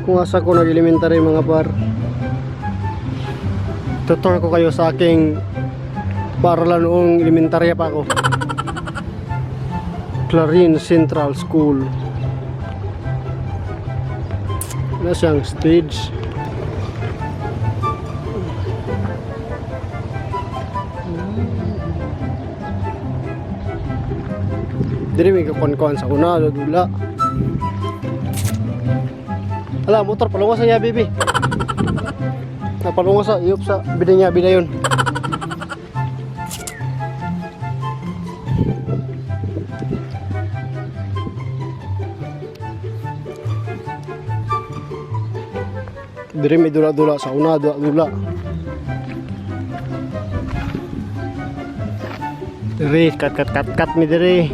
Kung asa ko nag-elementary, mga par. Tutor ko kayo sa aking paaralan noong elementarya pa ako. Clarin Central School. Wala siyang stage. Diri may kakuan-kuan sa una, dula. Ala, motor palungo sa iya, baby. Napalungo sa iyop sa biday niya, biday yun. Diri may dula-dula sa una, dula-dula. Diri, kat kat kat kat mi diri.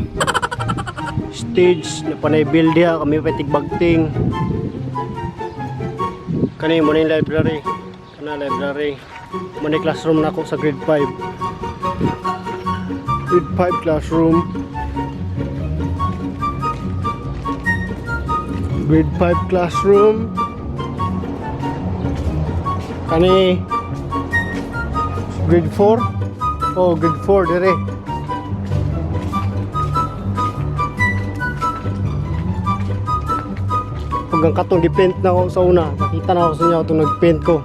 Stage na panay build diha kami pa tigbagting. Kani mo na yung library. Kana library. Mo na yung classroom na ako sa grade 5. Grade 5 classroom. Grade 5 classroom. Kani grade 4. Oh, grade 4 dire. Pag ang katong gipaint na ako sa una, nakita na ako sa inyo itong nagpaint ko.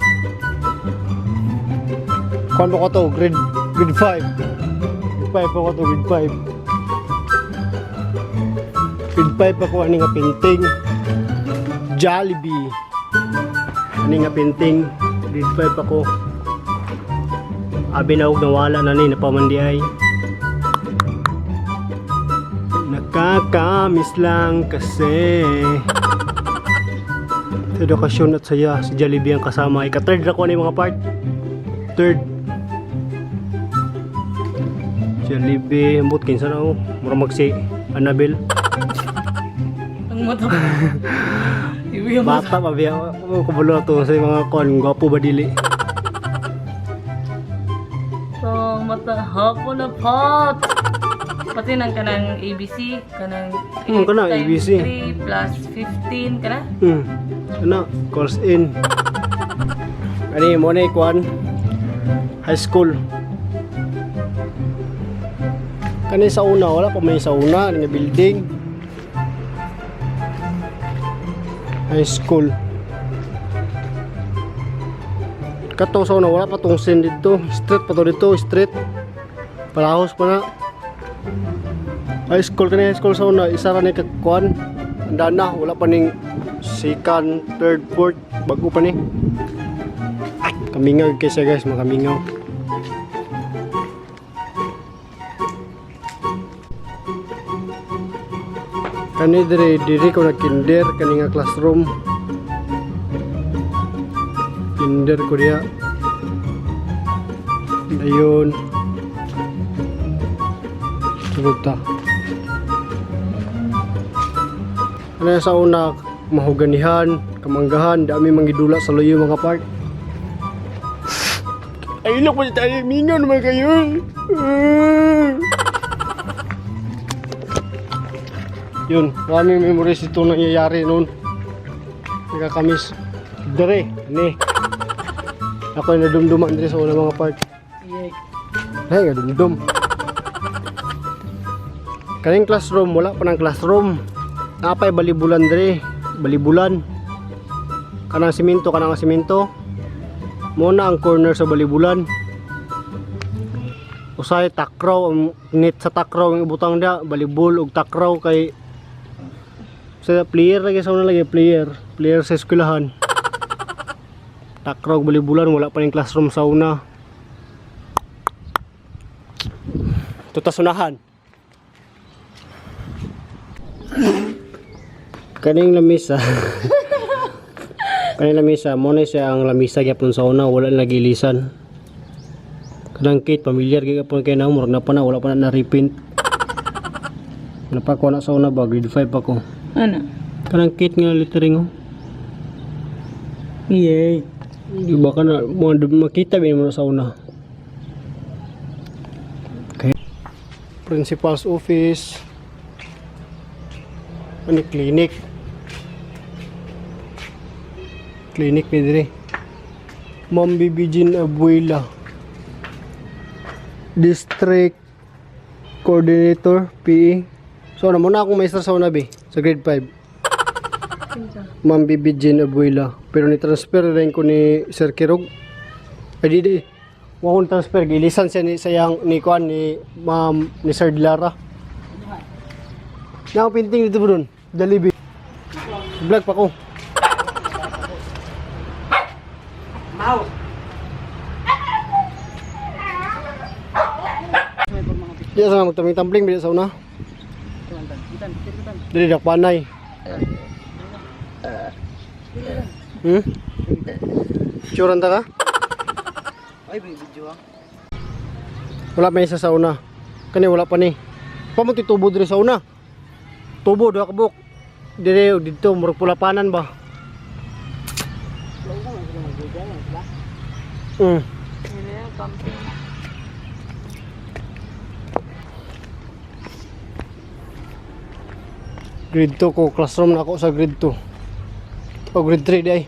Kuan mo ko to, grade 5. Grade 5 ako to, grade 5. Grade 5 ako ani nga painting. Jollibee. Ani nga painting, grade 5 ako. Abi na og nawala na ni napamandi ay. Nakakamiss lang kasi. Sa edukasyon at saya, si Jollibee ang kasama. Ika-third na ko na yung mga part. Third. Jollibee, ambot kinsa na ako. Mura magsi Annabel. Ang motor. Iwi yung Bata pa biya. Ako kabulo to sa mga kon, gwapo ba dili? So, mata hapon na pot. Pati nang kanang ABC, kanang Kanang 8 times ABC. 3 plus 15 kana. Ano, calls in. Ani mo na ikuan. High school. Kani sa una, wala pa may sa una nga building. High school. Kato sa una, wala pa tong sin dito. Street pa to dito, street. Palahos pa na. High school kani high school sa una, isa ra ni kakuan. Anda na, wala pa ning second, third, fourth, bago pa ni. Kamingaw kaysa guys, makamingaw. Kani dire diri ko nagkinder kani nga classroom. Kinder ko diya. Ayun. Tulog ta. Ano yung sa una, mahuganihan, kamanggahan, dami mangidula sa luyo mga part. Ay, naku, tayo, mingaw naman kayo. Yun, maraming memories ito nangyayari noon. Nakakamiss. Dere, ni. Ako yung nadumduman dere sa una mga part. Yay. Ay, nadumdum. Kaning classroom, wala pa ng classroom. Napay balibulan dere, balibulan. Kanang simento, kanang simento. Muna ang corner sa balibulan. Usay takraw ang net sa takraw ang ibutang dia, balibol og takraw kay sa player lagi sa una lagi player, player sa eskwelahan. Takraw og balibulan wala pa ning classroom sa una. Tutasunahan. Kaning lamisa. Kaning lamisa, mo na siya ang lamisa gyapon sa una, wala na nagilisan. Kanang kit pamilyar gyud gyapon kay na murag na pa na wala pa na na-repaint. Napako na sa una ba grade 5 ako. Ano? Kanang kit nga lettering oh. Yay. Di ba ka na mo makita ba mo na sa una? Okay. Principal's office. Ano clinic. Clinic ni dire. Ma'am Bibi Jean Abuela. District Coordinator, PE. So, ano muna akong maestra sa una, be? Sa grade 5. Ma'am Bibi Jean Abuela. Pero ni-transfer rin ko ni Sir Kirog. Ay, di, di. Wa akong transfer. Gilisan siya ni, sayang, ni Kuan, ni Ma'am, ni Sir Dilara. Na painting dito ba dun? Jollibee. Vlog pa ko. Di sa magtaming tumbling bi sa una. Dili dak panay. Tsuran ta ka? Ay, may video ah. Wala may isa sa una. Kani wala pa ni. Pa mo titubo diri sa una. Tubo duha ka buok. Dire og didto murag pulapanan ba. Grade 2 ko, classroom na ako sa grade 2. O grade 3 di ay.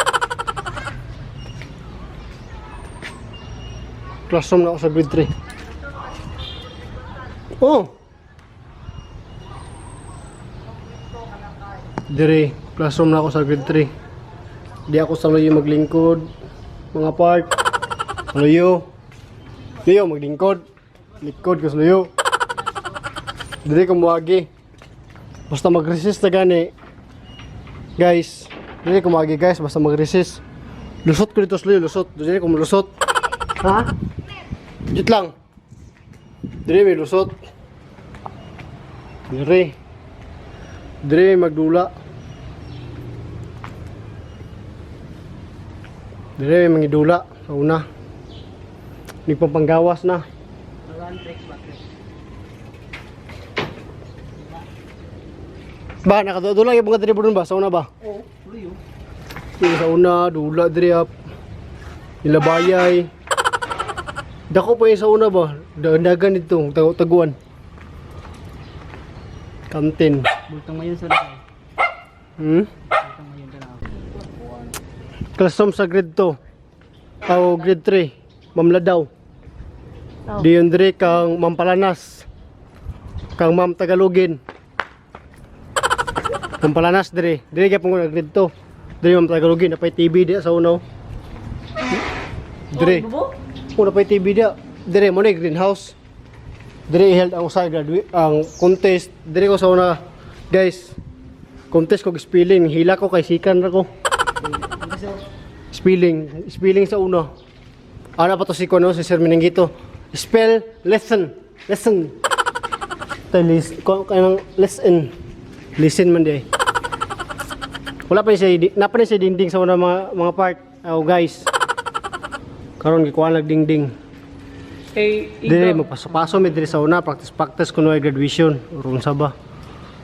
Classroom na ako sa grade 3. Oh. Dire, classroom na ako sa grade 3. Di ako sa luyo maglingkod. Mga part. Sa luyo. Luyo maglingkod. Lingkod ko sa luyo. Dire ko muagi. Basta mag-resist na gani. Guys, dire ko muagi guys, basta mag-resist. Lusot ko dito sa luyo, lusot. Dire ko malusot. Ha? Jut lang. Dire may lusot. Dire. Dire may magdula. Dire may mangidula sa una. Nagpapanggawas na. Ba, nakadula yung mga dire ba? Sa una ba? Oo, tuloy oh. Yung sa una, dula dire up. Nilabayay. Dako pa yung sa una ba? Dagan dito, taguan. Kantin. Bultong ngayon sa lakay. Bultong ngayon sa lakay. Classroom sa grade 2. O grade 3. Ma'am Ladaw. Oh. Diyon dire kang Ma'am Palanas. Kang Ma'am Tagalogin. Ma'am Palanas dire. Dire gyapon ko na grade 2. Dire Ma'am Tagalogin napay TV diya sa una. Oh. Dire. Bubo? Una pay TV diya. Dire mo na greenhouse. Dire held ang usa graduate ang contest. Dire ko sa una guys. Contest ko spelling, hila ko kay sikan ra ko. Spelling, spelling sa una. Ana pa to si kuno si Sir Meningito. Spell lesson, lesson. Talis ko kanang lesson. Listen man di. Wala pa ni siya napa ni siya dingding sa una mga part. Oh guys. Karon gikuha nag dingding. Kay Dire magpaso-paso mi dire sa una, practice practice kuno ay graduation or unsa ba.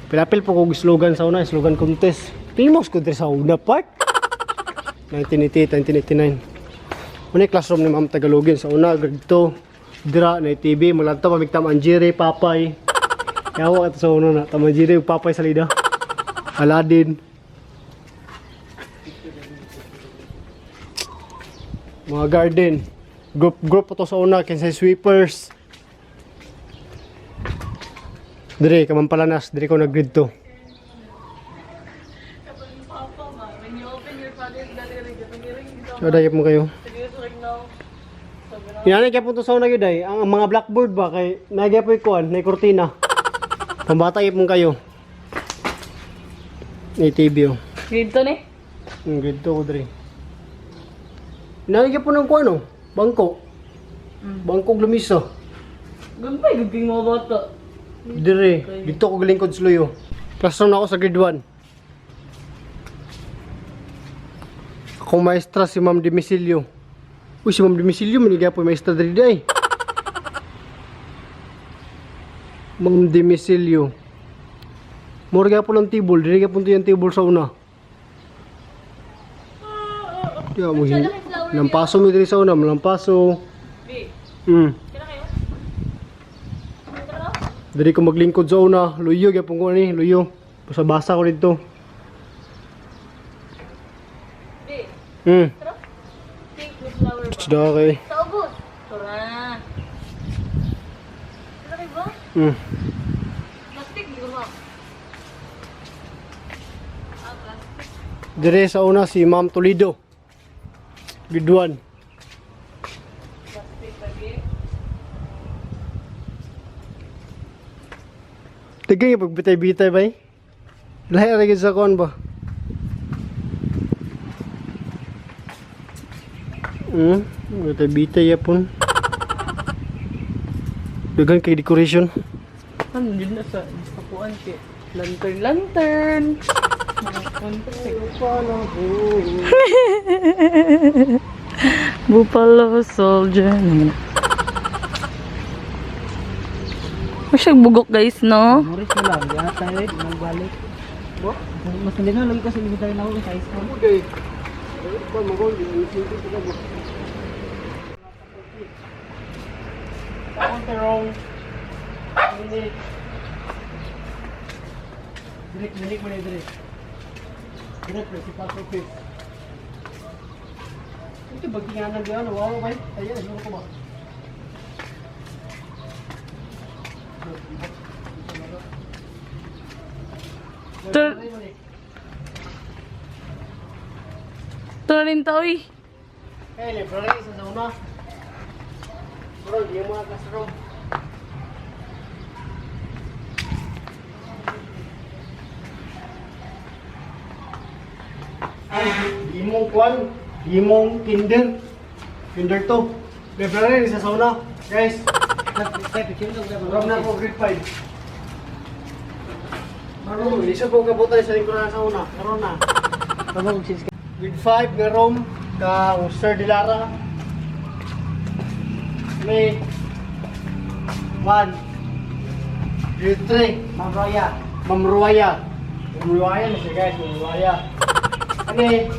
Pilapil po kog slogan sa una, slogan contest. Famous ko dire sa una part. 1988, 1989. Una yung classroom ni Ma'am Tagalogin sa una, grade 2. Dira na TV, malanto pamigtam Anjiri, Papay. Yawa ka sa una na, Tamanjiri ug Papay sa lida. Aladdin. Mga garden. Group group pa to sa una kinsa sweepers. Dire kamampalanas, dire ko nag grade 2. When you open your father's gallery, So dayop mo kayo. Inanay kaya punto sa una gyud ay ang mga blackboard ba kay nagya po'y kuan, nay kurtina. Pambata gyud mo kayo. Ni TV oh. Grade 2 ni? Ang grade 2 ko dire. Inanay kaya po ng kuan oh, bangko. Bangko ug lamisa. Gagmay, gagmay mga bata. Dire, dito ko galingkod sa luyo. Classroom na ako sa grade 1. Akong maestra si Ma'am Demisilio. Uy, si Ma'am Demisilio, manigaya po yung maestra diri day. Ma'am Demisilio. Mura po ng table, diri po yung table sa una. Di mo hin. Lampaso mi diri sa una, malampaso. B, kira kayo? Diri ko maglingkod sa una, luyo gyapon ko ni, luyo. Basa-basa ko dito. B, Tara. Pink with flower ba? Sudah kay. Sa ubos. Tara. Tara ba? Plastic di ba? Ah, plastic. Dire sa una si Ma'am Toledo. Grade 1. Plastic lagi. Tagay nga pagbitay-bitay bay. Lahi ra gyud sa kuan ba? Bitay-bitay yapon. Dagan kay decoration. Ano yun na sa pakuan kay lantern lantern. Mga konti. Buffalo soldier. Masyag bugok guys, no? Morris na lang, diyan tayo eh, magbalik. Bo, mas hindi na lagi kasi limitay na ako sa high school. Okay. Pa mo di ko ba. Count the wrong minute. Direk minute mo na direk. Direk principal office. Ito bagtinganan diyan, wow bay. Ayan, siguro ko ba. Turin ta, oy. Eh, library sa zona. Bro, di mo classroom. Ay, di mong kwan, di mong kinder. Kinder to. Library sa zona. Guys, room na po grade 5. Karon, isa po kabutan sa lingkuran sa una. Karon na. Grade 5 nga room kang Sir Dilara. May 1. Grade 3, Ma'am Roya. Ma'am Ruaya. Ma'am Ruaya na siya guys, Ma'am Ruaya. Ano eh,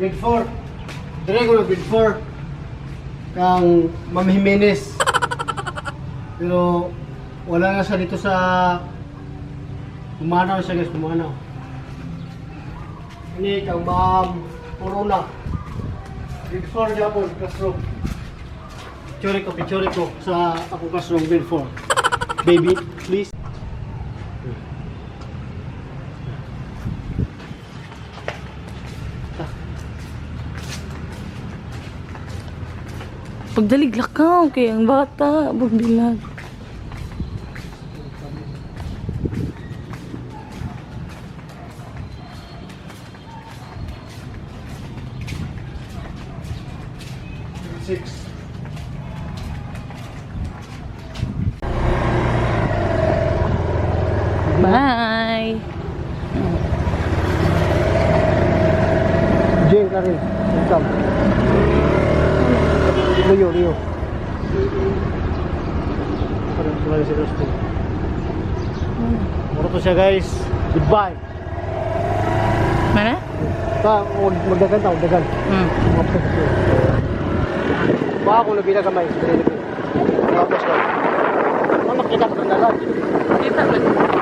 grade 4. Dire ko na grade 4. Kang Ma'am Jimenez. Pero wala na siya dito sa Pumanaw siya guys, pumanaw. Ano eh, kang Ma'am Corona. Grade 4 Japon, classroom. Picture ko sa akong classroom, grade 4. Baby, please. Pagdalig lakaw kay ang bata, pagdilag. Grade 6. Bye. Jane Karin, welcome. Leo, Leo. Parang sumali si Rusty. Muro to siya guys. Goodbye. Mana? Ta, huwag magdagan ta, magdagan. Baka kung nabila kamay, dali dali. Tapos ka. Ano makita pa ng dagat? Kita ba?